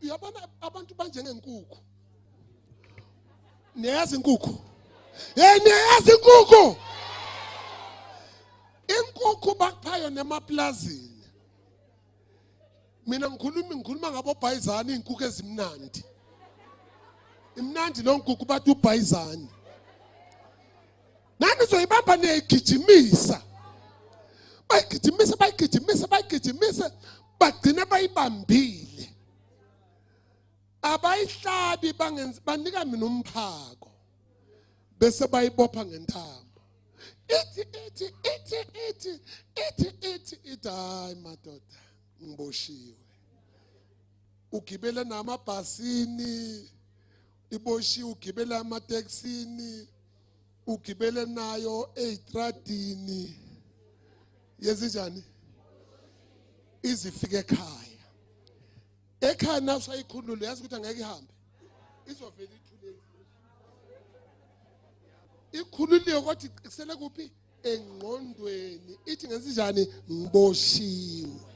Uyabona abantu banjengenkukhu. Niyazi inkukhu? Hey, niyazi inkukhu? Inkukhu bakuphayo nemaplazini. Mina ngikhuluma ngabobhayizani, izinkukhu ezimnandi. Imnandi lo nkukhu bathi ubhayizani. Nani uzoyibamba niyayigijimisa. Bayigijimisa, bayigijimisa, bayigijimisa, bagcina bayibambile. Abayihlabi, bangenzi, banika mina umphako bese bayibopha ngentambo. Ithi ithi ithi ithi ithi ithi ithi, hayi madoda, ngiboshiwe. Ugibele namabhasini, iboshiwe, ugibele amateksini, ugibele nayo eyitradini. Yezinjani? Izifike ekhaya. Ekhaya nawusayikhulule, yazi ukuthi angeke ihambe, izovela ithule, ikhululiwe, kodwa isele kuphi? Engqondweni. Ithi ngenzenjani? Ngiboshiwe.